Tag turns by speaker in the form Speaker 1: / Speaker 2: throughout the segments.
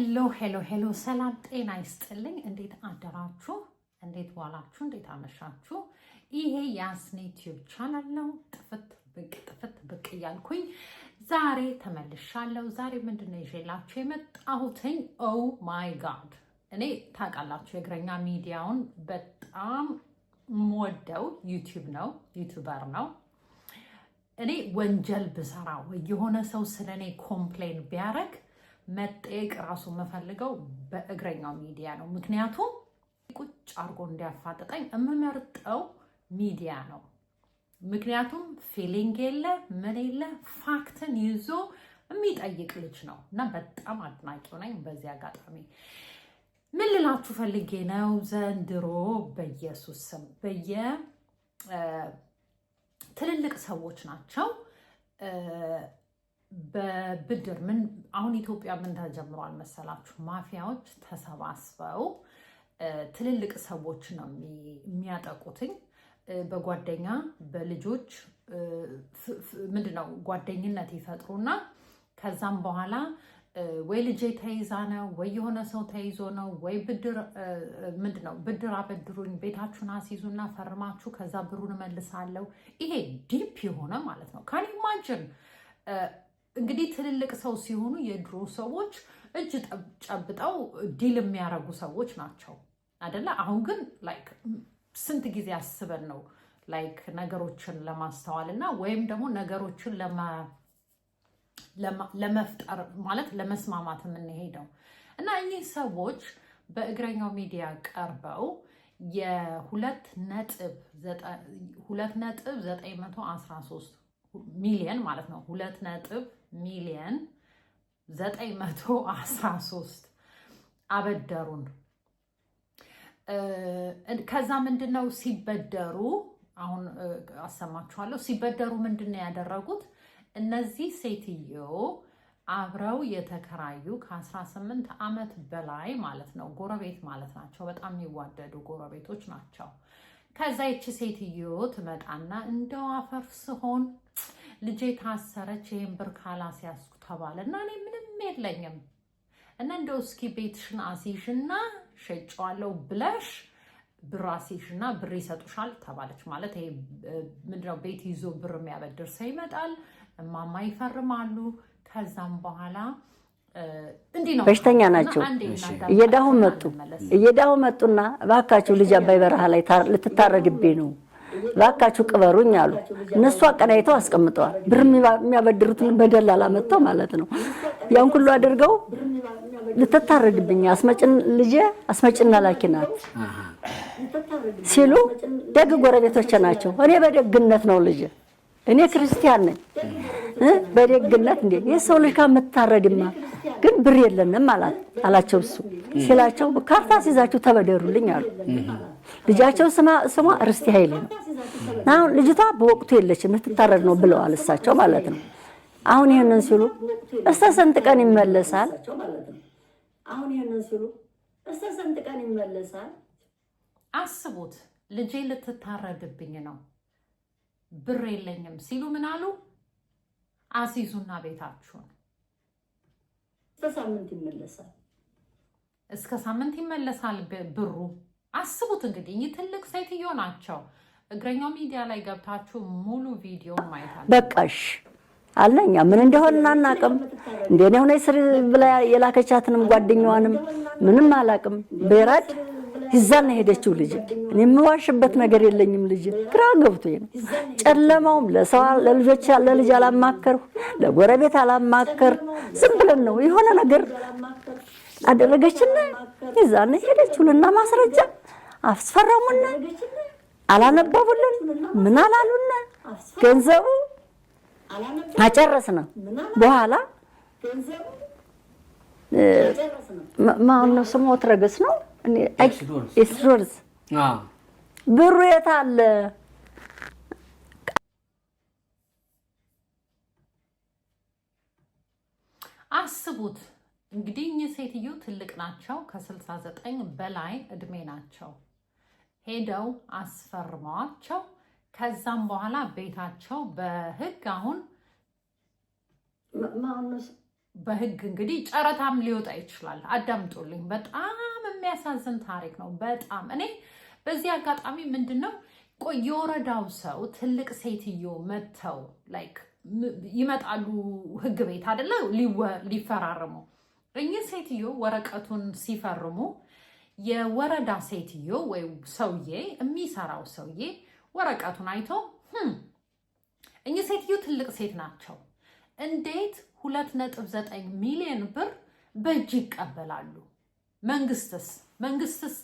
Speaker 1: Hello, hello, hello! ሰላም ጤና ይስጥልኝ። እንዴት አደራችሁ? እንዴት ዋላችሁ? እንዴት አመሻችሁ? ይሄ የአስኔ ቲዩብ ቻናል ነው። ጥፍት ብቅ ጥፍት ብቅ እያልኩኝ ዛሬ ተመልሻለሁ። ዛሬ ምንድን ነው ይዤላችሁ የመጣሁትኝ? Oh my God፣ እኔ ታውቃላችሁ የእግረኛ ሚዲያውን በጣም የምወደው YouTube ነው፣ YouTuber ነው። እኔ ወንጀል ብሰራ ወይ የሆነ ሰው ስለ እኔ complain ቢያደርግ መጠየቅ ራሱ የምፈልገው በእግረኛው ሚዲያ ነው። ምክንያቱም ቁጭ አድርጎ እንዲያፋጥጠኝ የምመርጠው ሚዲያ ነው። ምክንያቱም feeling የለ፣ ምን የለ፣ fact ን ይዞ የሚጠይቅ ልጅ ነው እና በጣም አድናቂው ነኝ። በዚህ አጋጣሚ ምን ልላችሁ ፈልጌ ነው፣ ዘንድሮ በኢየሱስ ስም በየ ትልልቅ ሰዎች ናቸው በብድር ምን አሁን ኢትዮጵያ ምን ተጀምሯል መሰላችሁ? ማፊያዎች ተሰባስበው ትልልቅ ሰዎች ነው የሚያጠቁትኝ። በጓደኛ በልጆች ምንድነው ጓደኝነት ይፈጥሩና ከዛም በኋላ ወይ ልጄ ተይዛ ነው፣ ወይ የሆነ ሰው ተይዞ ነው፣ ወይ ብድር ምንድነው ብድር አበድሩኝ፣ ቤታችሁን አስይዙና ፈርማችሁ ከዛ ብሩን እመልሳለሁ። ይሄ deep የሆነ ማለት ነው። Can imagine እንግዲህ ትልልቅ ሰው ሲሆኑ የድሮ ሰዎች እጅ ጨብጠው deal የሚያደርጉ ሰዎች ናቸው አደለ? አሁን ግን like ስንት ጊዜ አስበን ነው like ነገሮችን ለማስተዋል እና ወይም ደግሞ ነገሮችን ለመፍጠር ማለት ለመስማማት የምንሄደው። እና እኚህ ሰዎች በእግረኛው ሚዲያ ቀርበው የ2.913 ሚሊየን ማለት ነው፣ 2 ነጥብ ሚሊየን 913 አበደሩን። ከዛ ምንድን ነው ሲበደሩ፣ አሁን አሰማችኋለሁ። ሲበደሩ ምንድን ነው ያደረጉት? እነዚህ ሴትዮ አብረው የተከራዩ ከ18 ዓመት በላይ ማለት ነው፣ ጎረቤት ማለት ናቸው። በጣም የሚዋደዱ ጎረቤቶች ናቸው። ከዛ ይቺ ሴትዮ ትመጣና እንደው አፈር ስሆን ልጄ ታሰረች፣ ይህን ብር ካላስያዝኩ ተባለ እና እኔ ምንም የለኝም እና እንደው እስኪ ቤትሽን አስይዥና ሸጨዋለሁ ብለሽ ብር አስይዥና ብር ይሰጡሻል ተባለች። ማለት ይሄ ምንድነው፣ ቤት ይዞ ብር የሚያበድር ሰው ይመጣል፣ እማማ ይፈርማሉ። ከዛም በኋላ እንዲህ ነው።
Speaker 2: በሽተኛ ናቸው። እየዳሁ መጡ። እየዳሁ መጡና እባካችሁ ልጅ አባይ በረሃ ላይ ልትታረድብኝ ነው፣ እባካችሁ ቅበሩኝ አሉ። እነሱ አቀናይተው አስቀምጠዋል። ብር የሚያበድሩትን በደላላ መጥተው ማለት ነው። ያን ሁሉ አድርገው ልትታረድብኝ አስመጭን ልጄ አስመጭና ላኪ ናት ሲሉ ደግ ጎረቤቶች ናቸው። እኔ በደግነት ነው ልጄ፣ እኔ ክርስቲያን ነኝ። በደግነት እንዴ የሰው ልጅ ከምታረድማ ግን ብር የለንም አላት አላቸው። እሱ ሲላቸው ካርታ ሲይዛችሁ ተበደሩልኝ አሉ። ልጃቸው ስሟ ርስቴ ኃይሌ ነው። አሁን ልጅቷ በወቅቱ የለችም፣ ልትታረድ ነው ብለዋል እሳቸው ማለት ነው። አሁን ይህንን ሲሉ እስከ ስንት ቀን ይመለሳል? አሁን ይህንን ሲሉ እስከ ስንት ቀን ይመለሳል?
Speaker 1: አስቡት፣ ልጄ ልትታረድብኝ ነው፣ ብር የለኝም ሲሉ ምን አሉ? አስይዙና ቤታችሁን
Speaker 2: እስከ ሳምንት ይመለሳል።
Speaker 1: እስከ ሳምንት ይመለሳል ብሩ። አስቡት እንግዲህ እኚህ ትልቅ ሴትዮ ናቸው። እግረኛው ሚዲያ ላይ ገብታችሁ ሙሉ ቪዲዮን ማየት አለ።
Speaker 2: በቃሽ አለኛ ምን እንደሆነ አናውቅም። እንደኔ ሆነ ስር ብላ የላከቻትንም ጓደኛዋንም ምንም አላውቅም። በራድ ይዛን ነው የሄደችው ልጅ። እኔ የምዋሽበት ነገር የለኝም። ልጅ ግራ ገብቶኝ ነው። ጨለማውም ለሰው ለልጆች ለልጅ አላማከርሁ፣ ለጎረቤት አላማከር። ዝም ብለን ነው የሆነ ነገር አደረገችና ይዛን ሄደችው። ልና ማስረጃ አስፈረሙና አላነበቡልን፣ ምን አላሉና ገንዘቡ አጨረስነው። በኋላ ማነው ስሙ ረገስ ነው ኤክስዶርስ ብሩ የት አለ?
Speaker 1: አስቡት እንግዲህ እኚህ ሴትዮ ትልቅ ናቸው፣ ከ69 በላይ እድሜ ናቸው። ሄደው አስፈርመዋቸው ከዛም በኋላ ቤታቸው በህግ አሁን በህግ እንግዲህ ጨረታም ሊወጣ ይችላል። አዳምጡልኝ። በጣም የሚያሳዝን ታሪክ ነው። በጣም እኔ በዚህ አጋጣሚ ምንድን ነው፣ ቆይ የወረዳው ሰው ትልቅ ሴትዮ መጥተው like ይመጣሉ ህግ ቤት አይደለ ሊፈራርሙ። እኚህ ሴትዮ ወረቀቱን ሲፈርሙ የወረዳ ሴትዮ ወይ ሰውዬ፣ የሚሰራው ሰውዬ ወረቀቱን አይቶ እኚህ ሴትዮ ትልቅ ሴት ናቸው፣ እንዴት 2.9 ሚሊዮን ብር በእጅ ይቀበላሉ? መንግስትስ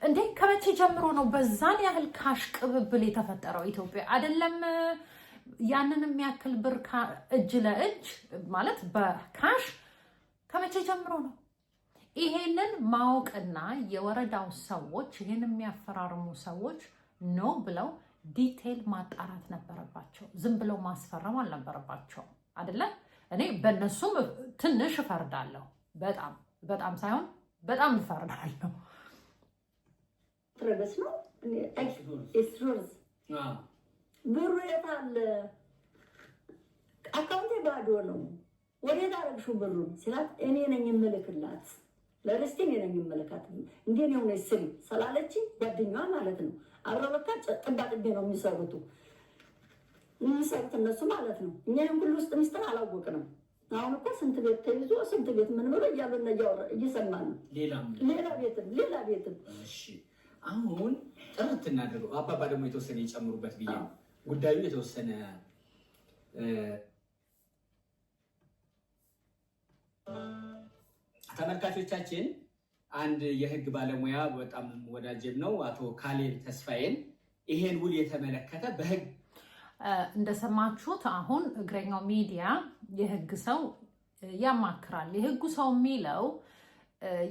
Speaker 1: እንዴ ከመቼ ጀምሮ ነው በዛን ያህል cash ቅብብል የተፈጠረው? ኢትዮጵያ አይደለም ያንን የሚያክል ብር እጅ ለእጅ ማለት በ cash ከመቼ ጀምሮ ነው? ይሄንን ማወቅና የወረዳው ሰዎች፣ ይሄን የሚያፈራርሙ ሰዎች no ብለው detail ማጣራት ነበረባቸው። ዝም ብለው ማስፈረም አልነበረባቸውም። አይደለ? እኔ በእነሱም ትንሽ እፈርዳለሁ። በጣም በጣም ሳይሆን በጣም እፈርዳለሁ።
Speaker 2: ረገስ ነው ሩዝ ብሩ የት አለ? አካውንቴ ባዶ ነው። ወዴት አደረግሽው ብሩን ሲላት እኔ ነኝ የምልክላት ለርስቴ፣ እኔ ነኝ የምልካት፣ እንዴ ነው ሆነ ስሪ ስላለች ጓደኛዋ ማለት ነው። አብረው በቃ ጥባ ጥቤ ነው የሚሰሩት እነሱ ማለት ነው። እኛ ይህን ሁሉ ውስጥ ሚስጥር አላወቅንም። አሁን እኮ ስንት ቤት ተይዞ ስንት ቤት ምን ብሎ እያሉ እየሰማን ነው። ሌላ ቤትም ሌላ ቤትም።
Speaker 3: እሺ፣ አሁን ጥርት እናድርገው። አባባ ደግሞ የተወሰነ ይጨምሩበት ብዬ ነው። ጉዳዩ የተወሰነ ተመልካቾቻችን፣ አንድ የህግ ባለሙያ በጣም ወዳጄም ነው፣ አቶ ካሌብ ተስፋዬን ይሄን ውል የተመለከተ በህግ
Speaker 1: እንደሰማችሁት አሁን እግረኛው ሚዲያ የህግ ሰው ያማክራል። የህጉ ሰው የሚለው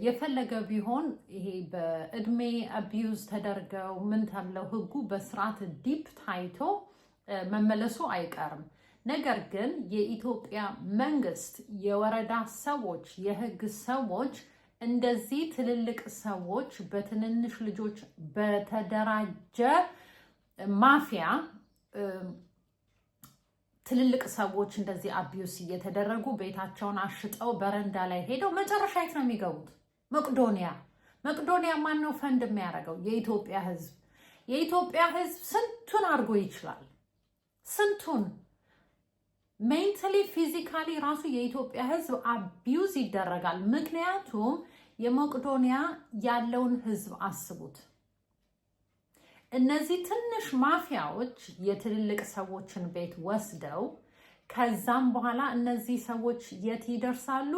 Speaker 1: የፈለገ ቢሆን ይሄ በእድሜ abuse ተደርገው ምን ተብለው ህጉ በስርዓት deep ታይቶ መመለሱ አይቀርም። ነገር ግን የኢትዮጵያ መንግስት፣ የወረዳ ሰዎች፣ የህግ ሰዎች እንደዚህ ትልልቅ ሰዎች በትንንሽ ልጆች በተደራጀ ማፊያ ትልልቅ ሰዎች እንደዚህ abuse እየተደረጉ ቤታቸውን አሽጠው በረንዳ ላይ ሄደው መጨረሻ የት ነው የሚገቡት? መቅዶኒያ። መቅዶኒያ ማን ነው ፈንድ የሚያደርገው? የኢትዮጵያ ህዝብ። የኢትዮጵያ ህዝብ ስንቱን አድርጎ ይችላል። ስንቱን mentally, physically ራሱ የኢትዮጵያ ህዝብ abuse ይደረጋል። ምክንያቱም የመቅዶኒያ ያለውን ህዝብ አስቡት። እነዚህ ትንሽ ማፊያዎች የትልልቅ ሰዎችን ቤት ወስደው ከዛም በኋላ እነዚህ ሰዎች የት ይደርሳሉ?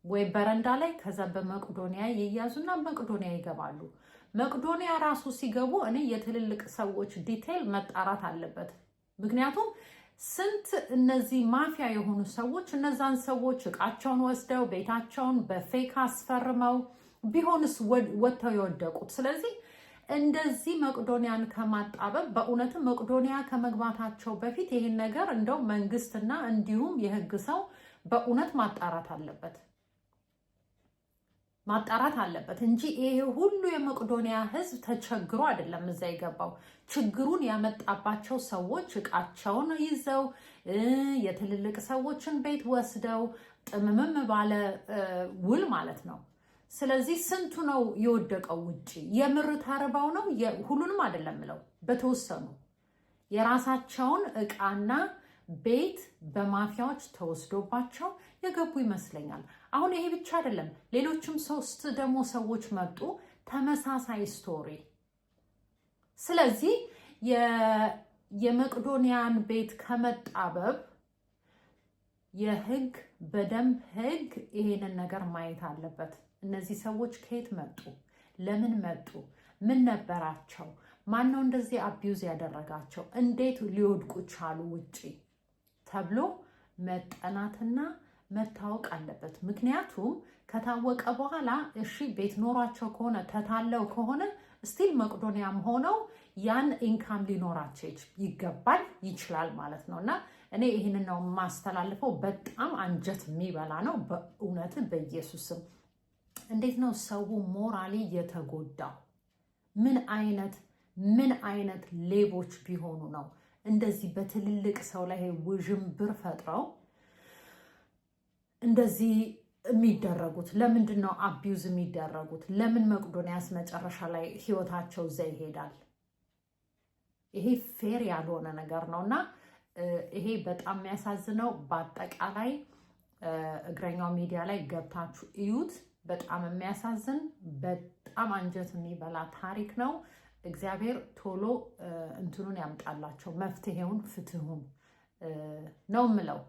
Speaker 1: ወይ በረንዳ ላይ፣ ከዛ በመቅዶኒያ ይያዙና መቅዶኒያ ይገባሉ። መቅዶኒያ ራሱ ሲገቡ እኔ የትልልቅ ሰዎች detail መጣራት አለበት። ምክንያቱም ስንት እነዚህ ማፊያ የሆኑ ሰዎች እነዛን ሰዎች እቃቸውን ወስደው ቤታቸውን በ fake አስፈርመው ቢሆንስ ወጥተው የወደቁት። ስለዚህ እንደዚህ መቅዶኒያን ከማጣበብ በእውነትም መቅዶኒያ ከመግባታቸው በፊት ይህን ነገር እንደው መንግስትና እንዲሁም የህግ ሰው በእውነት ማጣራት አለበት እንጂ ይሄ ሁሉ የመቅዶኒያ ህዝብ ተቸግሮ አይደለም እዛ የገባው። ችግሩን ያመጣባቸው ሰዎች እቃቸውን ይዘው የትልልቅ ሰዎችን ቤት ወስደው ጥምምም ባለ ውል ማለት ነው። ስለዚህ ስንቱ ነው የወደቀው ውጭ? የምር ተርበው ነው? ሁሉንም አይደለም ምለው፣ በተወሰኑ የራሳቸውን እቃና ቤት በማፊያዎች ተወስዶባቸው የገቡ ይመስለኛል። አሁን ይሄ ብቻ አይደለም፣ ሌሎችም ሶስት ደግሞ ሰዎች መጡ፣ ተመሳሳይ story። ስለዚህ የመቅዶኒያን ቤት ከመጣበብ የህግ በደንብ ህግ ይሄንን ነገር ማየት አለበት። እነዚህ ሰዎች ከየት መጡ? ለምን መጡ? ምን ነበራቸው? ማነው እንደዚህ abuse ያደረጋቸው? እንዴት ሊወድቁ ቻሉ ውጪ ተብሎ መጠናትና መታወቅ አለበት። ምክንያቱም ከታወቀ በኋላ እሺ ቤት ኖሯቸው ከሆነ፣ ተታለው ከሆነ still መቅዶኒያም ሆነው ያን income ሊኖራቸው ይገባል፣ ይችላል ማለት ነው። እና እኔ ይህንን ነው የማስተላልፈው። በጣም አንጀት የሚበላ ነው በእውነት በኢየሱስም። እንዴት ነው ሰው morally የተጎዳው? ምን አይነት ሌቦች ቢሆኑ ነው እንደዚህ በትልልቅ ሰው ላይ ውዥንብር ፈጥረው? እንደዚህ የሚደረጉት? ለምንድን ነው abuse የሚደረጉት? ለምን መቄዶንያስ መጨረሻ ላይ ህይወታቸው እዛ ይሄዳል? ይሄ fair ያልሆነ ነገር ነው እና ይሄ በጣም የሚያሳዝነው። በአጠቃላይ እግረኛው ሚዲያ ላይ ገብታችሁ እዩት። በጣም የሚያሳዝን፣ በጣም አንጀት የሚበላ ታሪክ ነው። እግዚአብሔር ቶሎ እንትኑን ያምጣላቸው፣ መፍትሄውን፣ ፍትሁን ነው ምለው።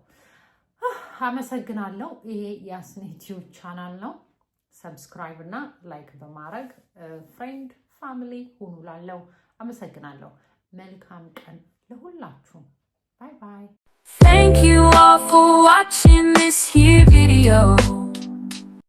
Speaker 1: አመሰግናለሁ። ይሄ የአስኔ ቲዩብ ቻናል ነው። Subscribe እና like በማድረግ friend, family ሁኑ ላለው አመሰግናለሁ። መልካም ቀን ለሁላችሁም። Bye bye.
Speaker 4: Thank you all for watching this here video.